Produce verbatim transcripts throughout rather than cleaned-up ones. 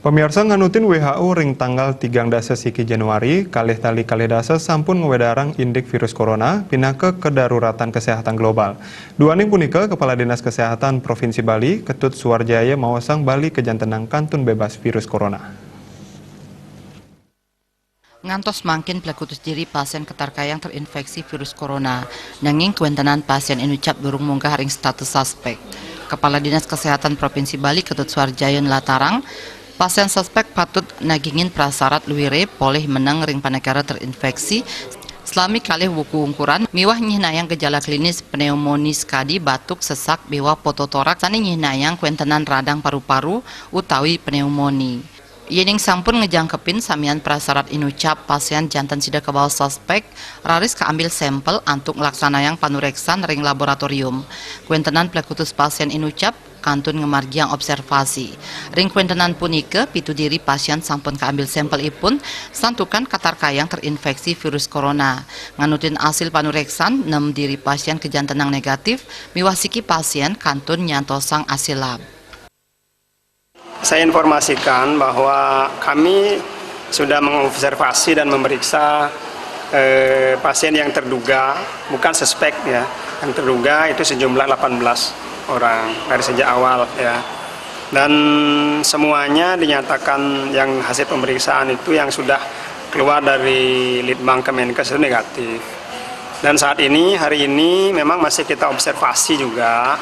Pamiarsa, nganutin W H O, ring tanggal tigang dasa siki Januari, kalih tali kalih dasa sampun ngwedarang indik virus corona pinaka kedaruratan kesehatan global. Duaning punika, Kepala Dinas Kesehatan Provinsi Bali, Ketut Suwarjaya, maosang Bali kajantenang kantun bebas virus corona. Ngantos mangkin plekutus diri pasien katarkayang terinfeksi virus corona, nanging kawentenan pasien inucap durung munggah ring status suspek. Kepala Dinas Kesehatan Provinsi Bali, Ketut Suwarjaya, nlatarang, pasien suspek patut nagingin prasarat luire polih meneng ring panegara terinfeksi, salami kalih wuku ungkuran miwah nyihnayang gejala klinis pneumonia sakadi batuk, sesak, miwah pototoraks sane nyihnayang kawentenan radang paru-paru utawi pneumonia. Yening sampun ngejangkepin samian prasarat inucap, pasien janten sida kabaos suspek, raris kaambil sampel antuk nglaksanayang panureksan ring laboratorium. Kawentenan plekutus pasien inucap kantun ngamargiang observasi. Ring kawentenan punika, pitu diri pasien sampun kaambil sampelipun, santukan katarkayang terinfeksi virus corona. Nganutin asil panureksan, nem diri pasien kajantenang negatif, miwah siki pasien kantun nyantosang asil lab. Saya informasikan bahwa kami sudah mengobservasi dan memeriksa, eh, pasien yang terduga, bukan suspek ya, yang terduga itu sejumlah delapan belas orang dari sejak awal ya. Dan semuanya dinyatakan yang hasil pemeriksaan itu yang sudah keluar dari Litbang Kemenkes itu negatif. Dan saat ini, hari ini memang masih kita observasi juga.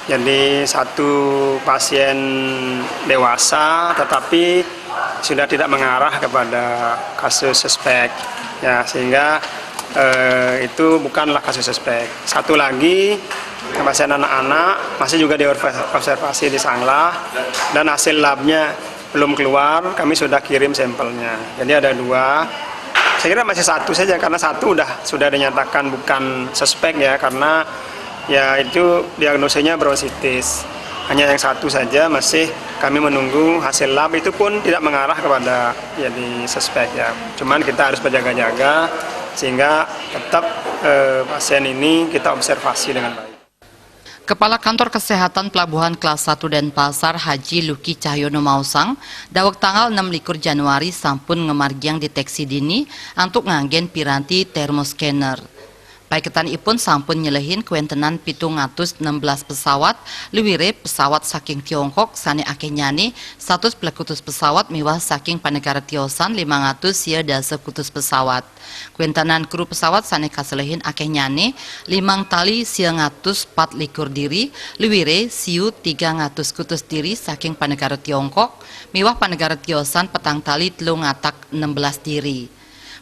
Jadi satu pasien dewasa tetapi sudah tidak mengarah kepada kasus suspek. Ya, sehingga, eh, itu bukanlah kasus suspek. Satu lagi, pasien anak-anak masih juga diobservasi di Sanglah dan hasil labnya belum keluar, kami sudah kirim sampelnya. Jadi ada dua. Saya kira masih satu saja karena satu udah sudah dinyatakan bukan suspek ya, karena ya itu diagnosanya bronkitis. Hanya yang satu saja masih kami menunggu hasil lab, itu pun tidak mengarah kepada jadi suspek ya. Cuman kita harus berjaga-jaga sehingga tetap, eh, pasien ini kita observasi dengan baik. Kepala Kantor Kesehatan Pelabuhan Kelas satu Denpasar, Haji Luki Cahyono, maosang, daweg tanggal enam likur Januari sampun ngamargiang deteksi dini antuk nganggen piranti thermoscanner. Paiketanipun sampun nyelehin kawentenan pitung atus enam belas pesawat, luire pesawat saking Tiongkok sane akehnyane satus plekutus pesawat miwah saking panegara tiosan limang atus sia dasa kutus pesawat. Kawentenan kru pesawat sane kaselehin akehnyane limang tali siang atus pat likur diri, luire siu tigang atus kutus diri saking panegara Tiongkok miwah panegara tiosan petang tali telung atak enam belas diri.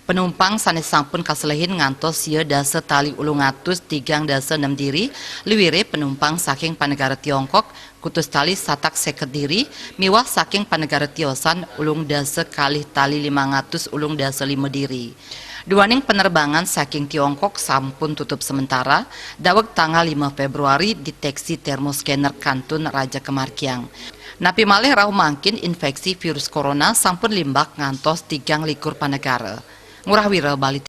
Penumpang sane sampun kaselehin ngantos sia dasa tali ulung atus tigang dasa nem diri, luire penumpang saking panegara Tiongkok kutus tali satak seket diri, miwah saking panegara tiosan ulung dasa kalih tali limang atus ulung dasa lima diri. Duaning penerbangan saking Tiongkok sampun tutup sementara, daweg tanggal lima Februari deteksi thermoscanner kantun raja kamargiang. Napi malih rauh mangkin infeksi virus corona sampun limbak ngantos tigang likur panegara. Ngurah Wira, Bali.